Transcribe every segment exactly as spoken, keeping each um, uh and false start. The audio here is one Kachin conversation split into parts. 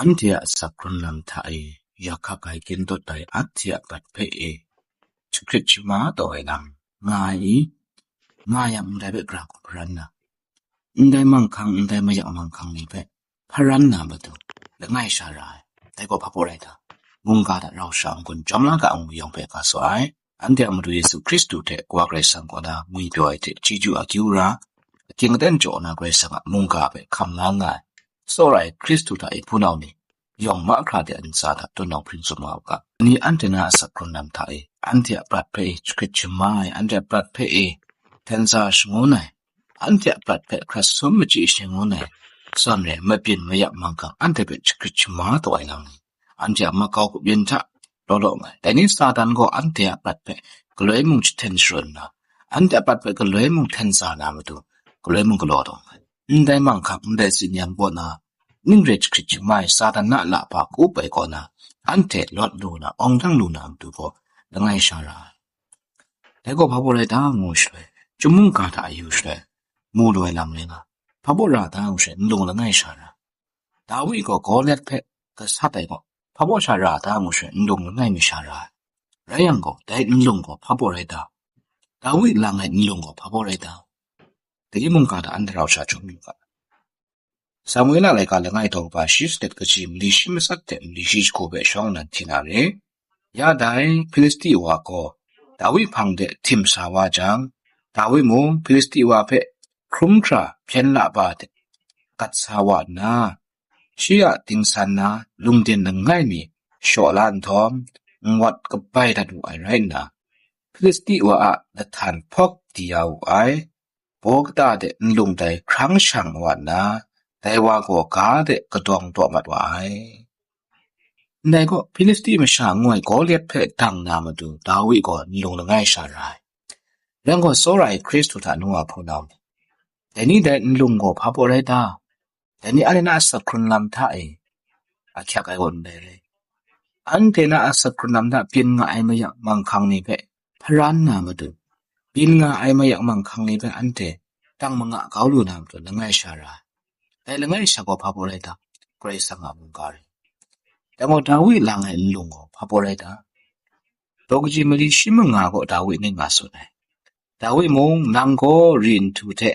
Anhte a asak hkrun lam hta e yak hkak ai, kyin dawt ai anhte a prat hpe e jahkrit shama taw ai lam nga ai i? Nga yang, ndai hpe gara hkum hparan na, ndai manghkang, ndai mayak manghkang ni hpe hparan na matu langai sha ra ai. Dai gaw hpa baw rai ta? Mungga hta rau sha n-gun jawm la ga ai ngu yawng hpe ga saw ai. Anhte a Madu Yesu Hkristu hte Wa Karai Kasang kaw na ngwipyaw ai hte chyeju akyu ra, aking aten jaw na Karai Kasang a mungga hpe hkam la nga ai, tsawra ai Hkristu hta e hpunau ni, yawng mahkra de a ntsa hta tut nau hpring tsun wa u ga. Ni anhte na asak hkrun lam hta e, anhte a prat hpe e jahkrit shama ai, anhte a prat hpe e hten sa shangun ai, anhte a prat hpe hkrat sum machyi shangun ai, zawn re ai mabyin mayak manghkang anhte hpe jahkrit shama taw ai lam ni, anhte a makau kabyin hta law law nga ai. Dai ni Satan gaw anhte a prat hpe galoi mung jahten sharun nna, anhte a prat hpe galoi mung hten sa na matu, galoi mung galaw taw nga ai. Ndai manghkang, ndai tsin-yam kaw na, ning re jahkrit shama ai Satan na a lahpa ka-up ai kaw na, anhte lawt lu na, awng dang lu na matu gaw langai sha ra ai. Dai gaw hpa baw rai ta ngu shaloi, chyum mungga hta a yu shaloi, mu lu ai lam rai nga, hpa baw ra ta ngu shaloi, nlung langai sha ra. Dawi gaw Goliat hpe gasat ai gaw, hpa baw sha ra ta ngu shaloi, nlung langai mi sha ra ai. Rai yang gaw, dai nlung gaw hpa baw rai ta? Dawi lang ai nlung gaw hpa baw rai ta? Dai mungga hta anhte rau sha chyum yu ga. Samuela laika langai daw kaba shi sanit kaji mali shi matsat hte mali shi jahku hpe shawng nnan hti na re. Ya dai, Hpilisti wa gaw Dawi hpang de htim sa wa jang, Dawi mung Hpilisti wa hpe hkrum hkra hpyen la ba hte gat sa wa nna, shi a dingsan na lungdin langai mi shaw la nhtawm, nwat kabai dat wu ai rai nna, Hpilisti wa a lahtan hpawk di ya wu ai. Baw kata de nlung dai hkrang shang wa nna, dai wa gaw ga de kadawng daw mat wa ai. Ndai gaw, Hpilisti masha ngu ai Goliat hpe dang na matu Dawi gaw nlung langai sha ra ai. Rai gaw, tsawra ai Hkristu hta nu wa hpunau ni, dai ni dai nlung gaw hpa baw rai ta? Dai ni anhte na asak hkrun lam hta e ahkyak ai gaw ndai rai. Anhte na asak hkrun lam hta byin nga ai mayak manghkang ni hpe hparan na matu, byin nga ai mayak manghkang ni hpe anhte dang manga kau lu na matu langai sha ra ai. Dai langai sha gaw hpa baw rai ta? Karai Kasang a mungga rai. Dai gaw Dawi lang ai nlung gaw hpa baw rai ta? Daw kaji mali shi manga gaw Dawi ning nga tsun ai. Dawi mung, nang gaw ri nhtu hte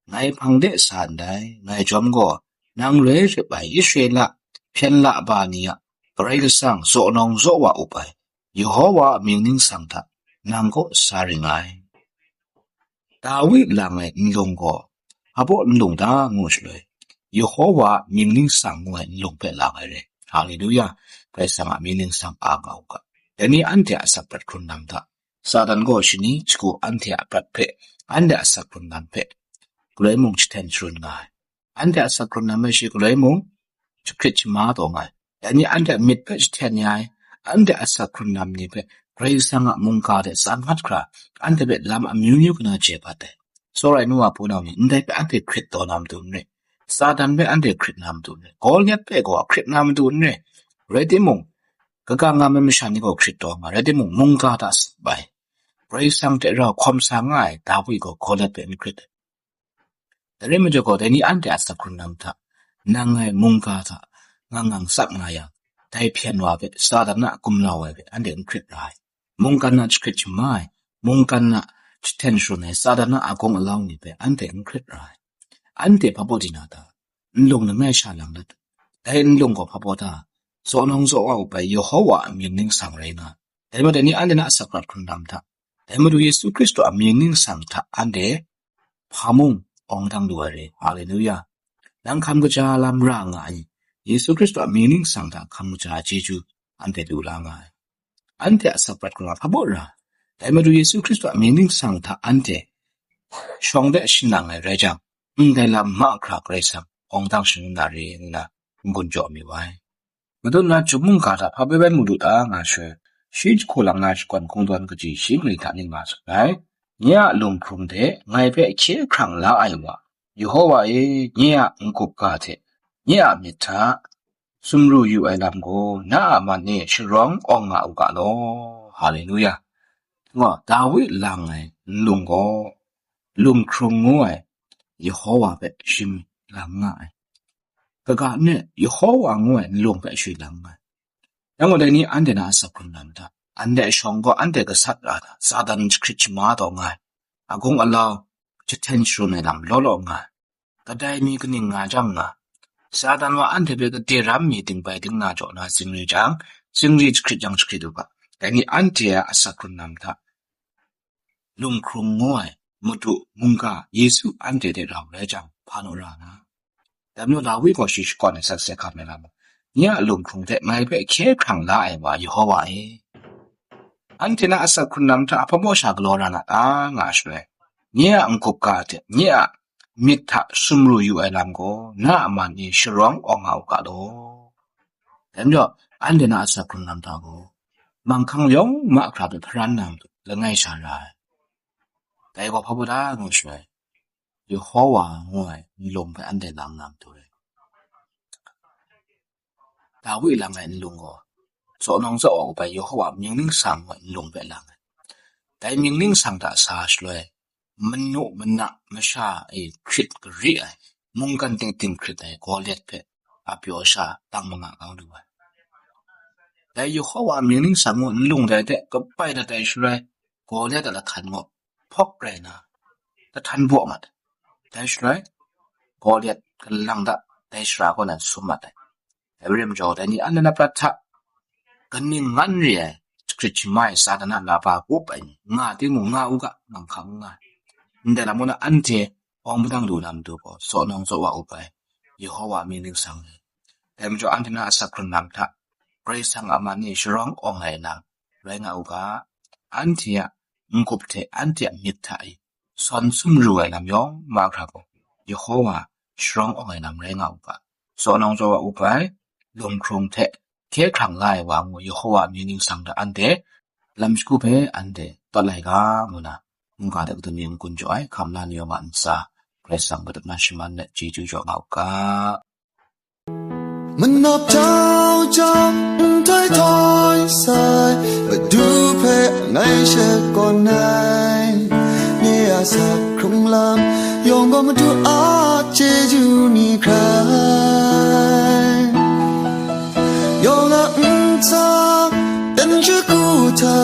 ngai hpang de sa ndai, ngai jawm gaw, nang roi rip ai Israela hpyen la ba ni a Karai Kasang zaw nawng zaw wa up ai Yehova a mying ningsang hta nang kaw sa ring ai. Dawi lang ai nlung gaw hpa baw nlung ta ngu shaloi, Yehova a mying ningsang ngu ai nlung hpe lang ai re. Haleluya! Karai Kasang a mying ningsang a nga u ga. Dai ni anhte a asak prat hkrun lam hta, Satan gaw shani shagu anhte a prat hpe, anhte a asak hkrun lam hpe galoi mung jahten sharun nga ai. Anhte a asak hkrun lam hpe shi galoi mung jahkrit shama taw nga ai. Dai ni anhte a myit hpe jahten ya ai, anhte a asak hkrun lam ni hpe Karai Kasang a mungga de tsan mat hkra, anhte hpe lam amyu myu kaw na chye bat ai. Tsawra ai nu wa hpunau ni, ndai hpe anhte hkrit taw na matu n re. Satan hpe anhte hkrit na matu n re. Goliat hpe gaw hkrit na matu n re. Rai timung, kaga ngam ai masha ni gaw hkrit taw nga, rai timung, mungga hta sap ai, Karai Kasang hte rau hkawm sa nga ai Dawi gaw Goliat hpe n hkrit ai. Dai rai majaw gaw, dai ni anhte a asak hkrun lam hta, nang ngai mungga hta ngang ngang tsap nga yang, dai hpyen wa hpe, Satan a gumlau ai hpe anhte n hkrit ra ai. Mungkan a jahkrit shama ai, mungkan a jahten sharun ai Satan a agawng alau ni hpe anhte n hkrit ra ai. Anhte hpa baw di na ta? Nlung langai sha lang dat. Dai nlung gaw hpa baw ta? Zaw nawng zaw wa up ai Yehova a mying ningsang rai nga, dai majaw ni anhte na asak prat hkrun lam hta, dai Madu Yesu Hkristu a mying ningsang hta anhte hpa mung awng dang lu ai re. Haleluya! Nang hkam kaja lam ra nga ai, Yesu Hkristu a mying ningsang hta hkam kaja chyeju anhte lu la nga ai. Anhte a asak prat hkrun lam hpa baw ra? Dai Madu Yesu Hkristu a mying ningsang hta anhte shawng de shanang ai rai jang, ndai lam mahkra Karai Kasang awng dang shangun na re nna n-gun jaw mi wa ai. Madu na chyum mungga hta hpa bai bai mu lu ta nga shaloi, shi jahku lang na shakawn kungdawn kaji shi mali hta ning nga tsun ai. Nye a lung hkrung de ngai hpe hkye hkrang la ai wa, Yehova e, nye a n-gup ga hte nye a myit hta sumru yu ai lam gaw, na a man e sharawng awng nga u ga law. Haleluya! Nga, Dawi lang ai nlung gaw, lung hkrung ngu ai Yehova hpe shim lang nga ai. kaga n rai, Yehowa ngu ai nlung hpe shui lang nga ai. Yang gaw, dai ni anhte na asak hkrung lam hta, anhte shawng gaw anhte gasat ra na, Satan jahkrit shama taw nga ai, agung alau jahten sharun ai lam law law nga ai. Kadai mi kaning nga jang nga, Satan wa anhte hpe gade ram mi dingbai dingna jaw na zingri jang, zingri jahkrit yang jahkrit u ga. Dai ni anhte a asak hkrung lam hta, lung hkrung ngu ai Madu mungga Yesu anhte hte rau rai jang, hpa naw ra na? Dai majaw Dawi gaw shi shakawn ai sakse hkam ai lam, nye a lung hkrung hte ngai hpe hkye hkrang la ai wa Yehowa e, anhte na asak hkrung lam hta hpa baw sha galaw ra na ta nga shaloi, nye a n-gup ga hte nye a myit hta sumru yu ai lam gaw na a man e sharawng awng nga u ga law. Dai majaw, anhte na asak hkrung lam hta gaw, manghkang yawng mahkra hpe hparan na matu langai sha ra ai. Dai gaw hpa baw da ngu shaloi, Yehowa ngu ai nlung hpe anhte lang na matu re. Dawi lang ai nlung gaw, tsaw nawng tsaw wa up ai Yehowa mying ningsang ngu ai nlung hpe lang ai. Dai mying ningsang hta sa shaloi, manu mana masha e hkrit gari ai, mungkan ting ting hkrit ai Goliat hpe a pyaw sha tang manga kau lu ai. Dai Yehowa mying ningsang ngu nlung dai hte kabai dat ai shaloi, Goliat a lahkan gaw hpawk rai na, lahkan baw mat ai. Dai shaloi, Goliat galang da, dai sara kaw nan sum mat ai. Dai rai majaw, dai ni anhte na prat hta, kaning ngan re ai, jahkrit shama ai Satan a laba gup ai ni, nga timung, nga u ga, manghkang n nga ai. Ndai lam mung na anhte awng padang lu na matu gaw, tsaw nawng tsaw wa up ai Yehowa mying ningsang ni, dai majaw anhte na asak hkrung lam hta, Karai Kasang a man e sharawng awng ai lam rai nga u ga, anhte a n-gup hte anhte a myit hta e sawn sumru ai lam yawng mahkra gaw, Yehowa sharawng awng ai lam rai nga u ga. Tsaw nawng tsaw wa up ai, lung hkrung hte hkye hkrang la ai wa ngu Yehowa mying ningsang hta anhte lam shagu hpe anhte tawt lai ga, ngu na, mungga hte kadun mi n-gun jaw ai hkam la ni yawng a ntsa, Karai Kasang hpe dum na shaman let chyeju jaw nga u ga. Manap jau jau, nhtoi htoi sai, Madu hpe ngai shakawn ai. Nye a asak hkrung lam yawng gaw Madu a chyeju ni hkrai, yawng a ntsa, dan shagu hta,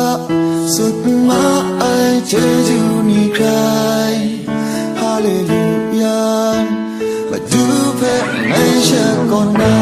sut ma ai chyeju ni hkrai. Haleluya, Madu hpe ngai shakawn ai.